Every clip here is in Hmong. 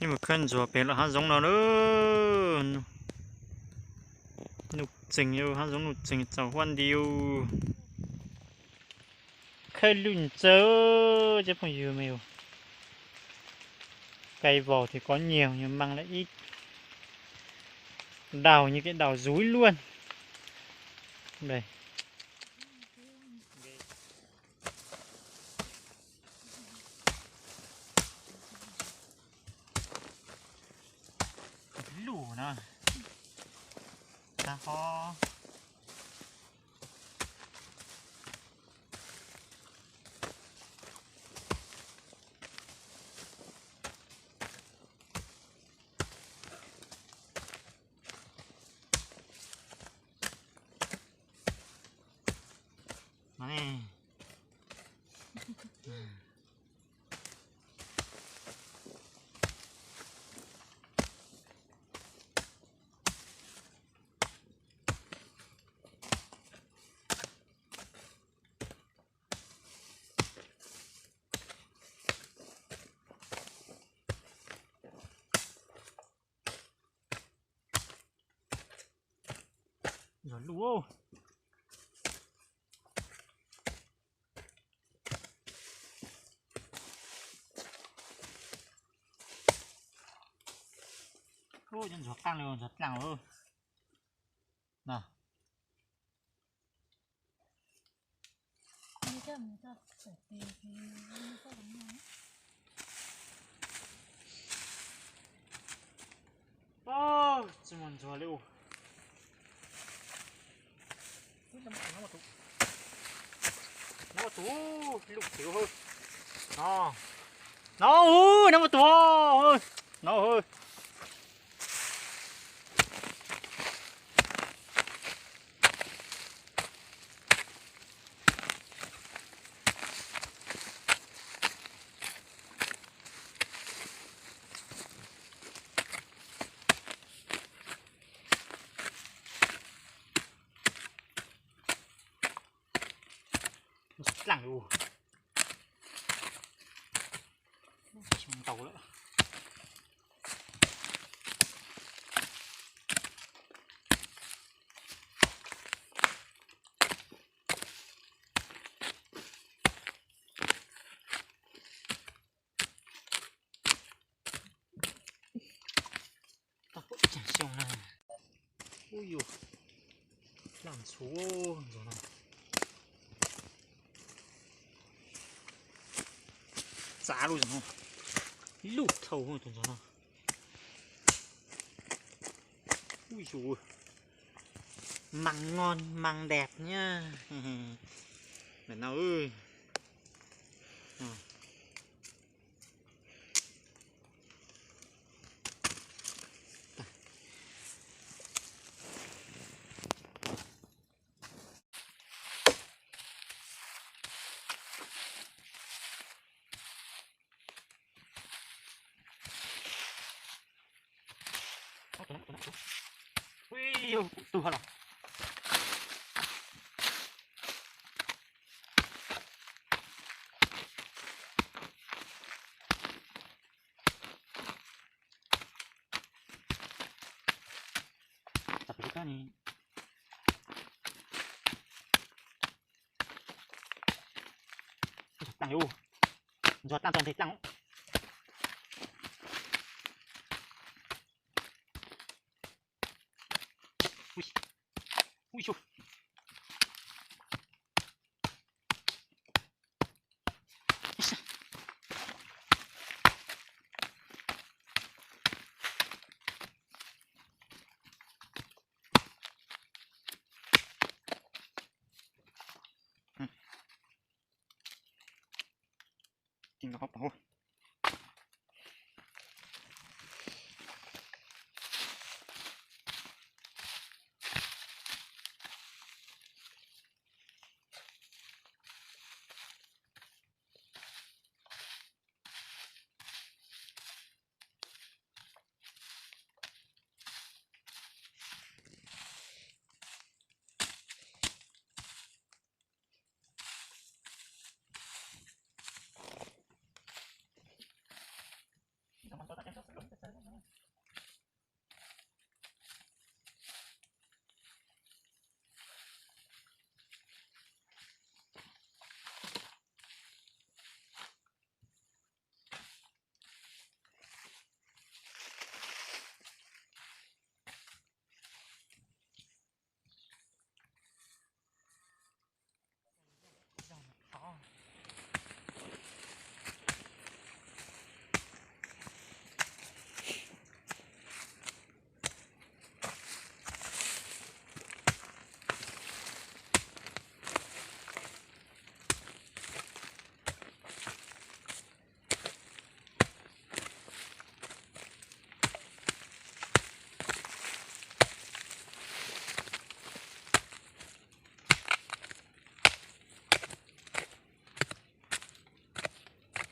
Mus khawb ntsuag pem lub hav zoov no na. Nuj txeeg, hav zoov nuj txeeg txaus huab nti. Khawb lub ntxawg cov phooj ywg me, kais vos thiab kov nyiag yus mas lawm ib daus, nyiag kev daus zuj luaj. Lub no, tag ho. Ntxuag lub. Ub, cov ntxuag qeej li ntxuag dlaaj lawm na. Tsis muaj ntxuag li. Nov tus, lub khiv hawb. No, no, nov tus, no hawb. Dlaaj lawm. Xyoo ntau lawm. Tau pum caag xyoo na. Ub yus, dlaaj ntxhuv ntxuag no. Txav lub ntxuag no, lub dhau tus ntxuag no. Ub yus, mas ngon mas deb nyab. Mem no, Ub yus, kuv tug hab los. Tau pem lub kab ni. Ntxuag dlaaj, ntxuag dlaaj txog ntseg dlaaj. Ub yus. Tig nkaus hauv paus.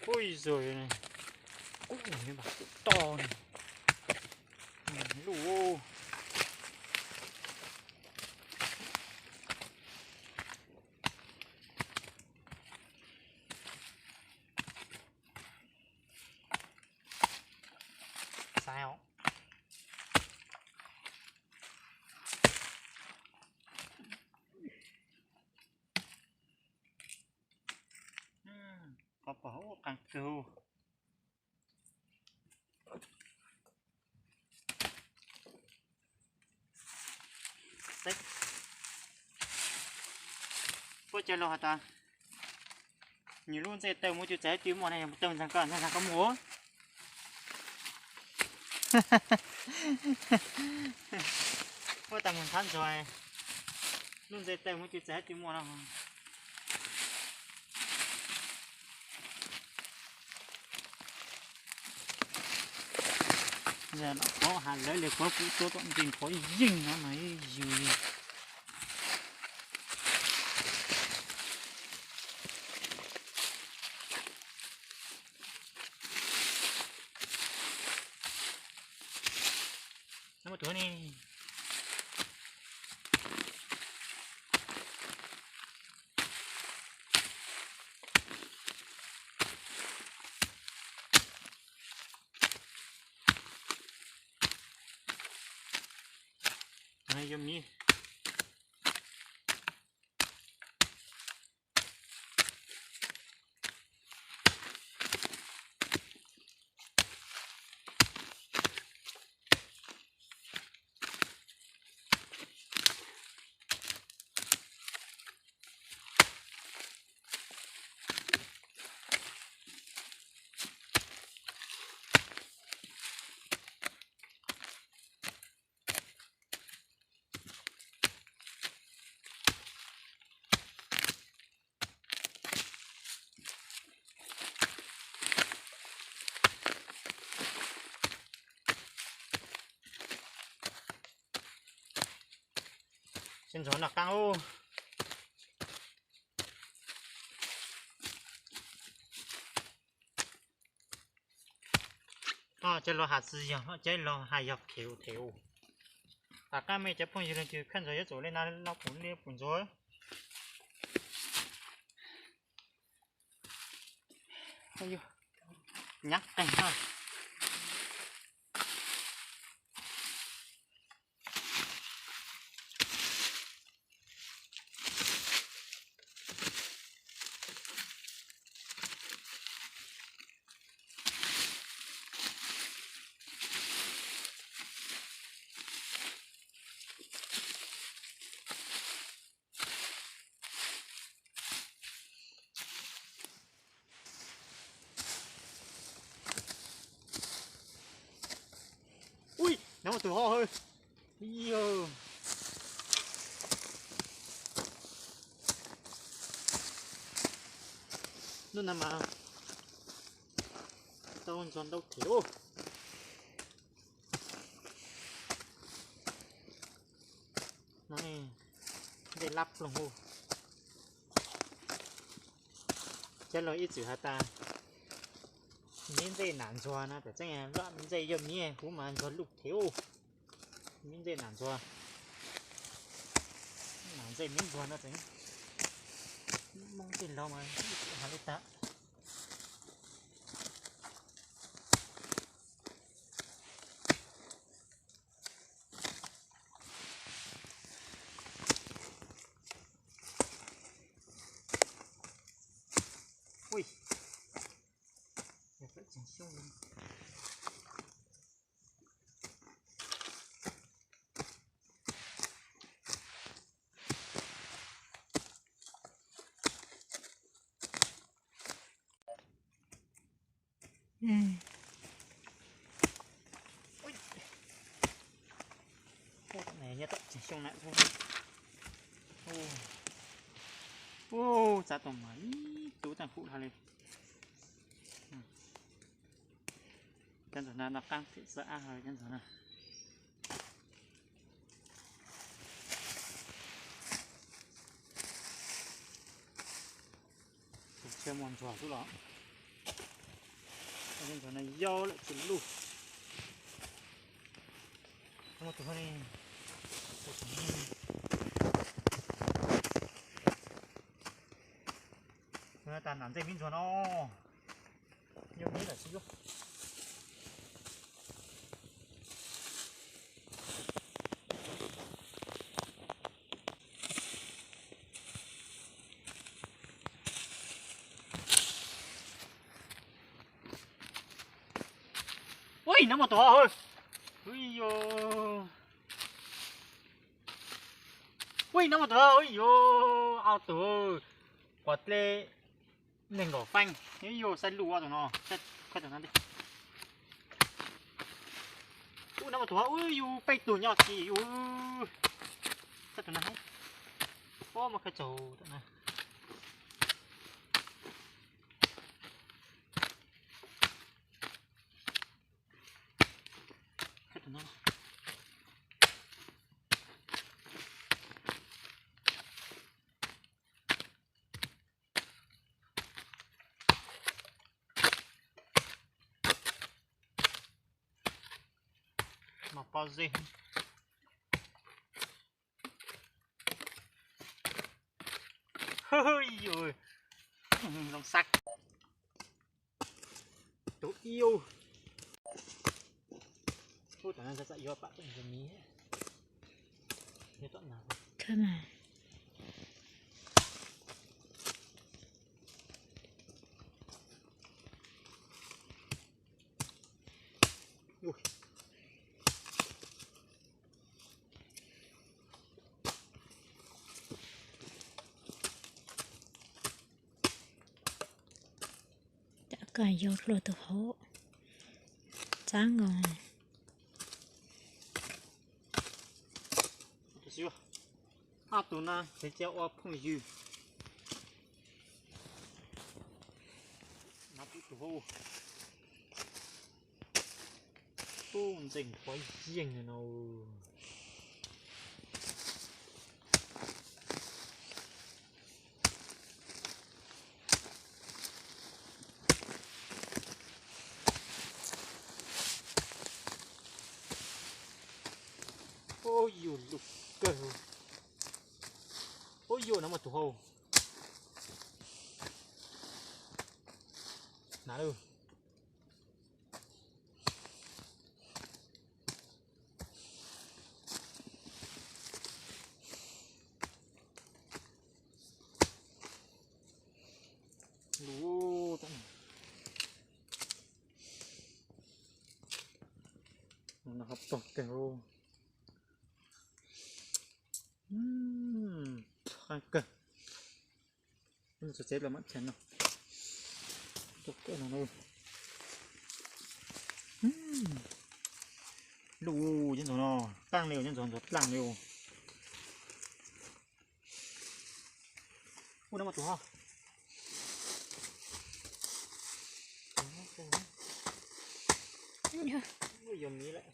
Ui, rồi này. Ui, mà to này. Lụ. Sai không? Qhov pom hauv qab kawg. Puab cov laus has tas, nws lub ntsej taw muaj cua txawv twb muaj na, yog tau ntxag koj, ntxag koj muaj. Puab tas mus ntxhab ntxuag, lub ntsej taw muaj cua txawv twb muaj no. Qhov has lawv li qhov kuv tuaj tom ntsis qhov yeej no mas yus. No mas tuag ne. Yog miv. Sib ntxuag noj qab ub. Cov laus has tsis yog, cov laus has yog khev thev. Tom qab mej cov phooj ywg leej twg khaub ntxuag yuav tsum li no los puv li puv ntxuag. Nyab qeeg na. Ui, nov tus ho ha. Yog, hnub no mas tau ntxuag ntau thiab. No, ntsej lab ploog ub. Cov laus ib txwm has tas miv ntsej nam ntxuag no, tam tseeb lub miv ntsej yog miv, kuv mas ntxuag luj thiab ub. Miv ntsej nam ntxuag, nam ntsej miv ntxuag no tseeb. Moob tej laug mas ib txwm has li tas. Ui, tseem xyoob li. Nyob tom tseem xyoo na. Ub, txav toom mas ib tug tag huv dhau li. Cov ntxuag no noj qab phem xwb ab, cov ntxuag no. Tus tshiab muaj ntxuag xwb los. Ntxhov no yau lawm tsis luj. Tas nram ntej me ntxhov no, yog me lawm tsis luj. Ui, nab mas tus hov. Ui yos. Ui, nab mas tus hov, ui yos, au tus. Quav dlej nees nkaum feej, ib yus saib lus tus no, saib tus no. Ub, nab mas tus hov, ub, yus peb tug nyob tsis yus. Saib tus no, ub, mas khaws tsaug tus no. Mas pob zeb. Ui, zoo xav. Tus iu. Ub, tam no txawm yuav pam tseem tus miv. Yuav tom no. Cov koj yau hluas tus hauv txav nkaus. Ob tug no ces cia ua phooj ywg. Ub, ntxeev qhuav yeej no. Ub, yus lus kawg. Ub, yus no mas tus hau. Na lawm. Lus, no ho pog kawg. Qab kawg. Txog tsev los mam txhais no. Lus, nyob ntxuag no, qaj li, nyob ntxuag ntxuag dlaaj li. Ub, no mas tus ho. Yog miv lawm.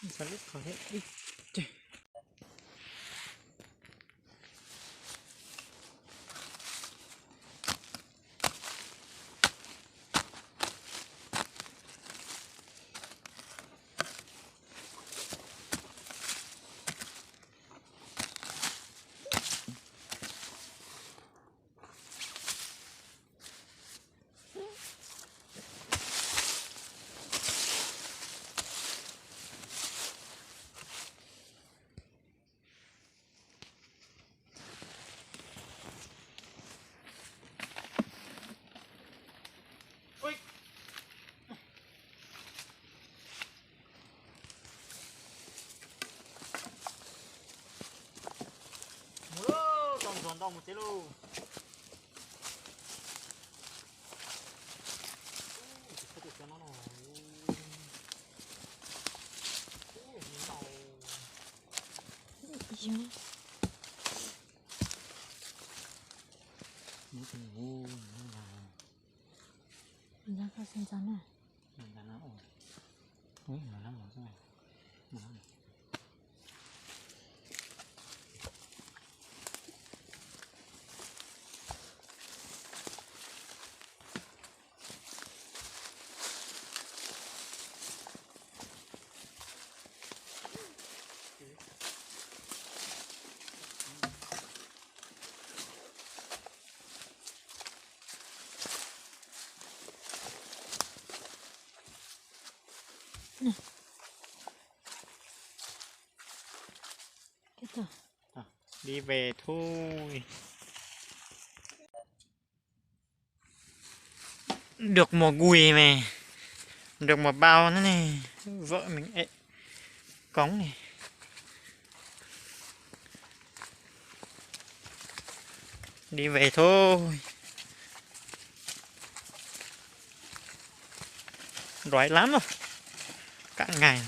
Ntxhais lub qhov thiab ib ce. Tau mus tsev lauj. Đi về thôi. Được một gùi mà. Được một bao nữa này. Vợ mình ế cống này. Đi về thôi. Đói lắm rồi. Cả ngày.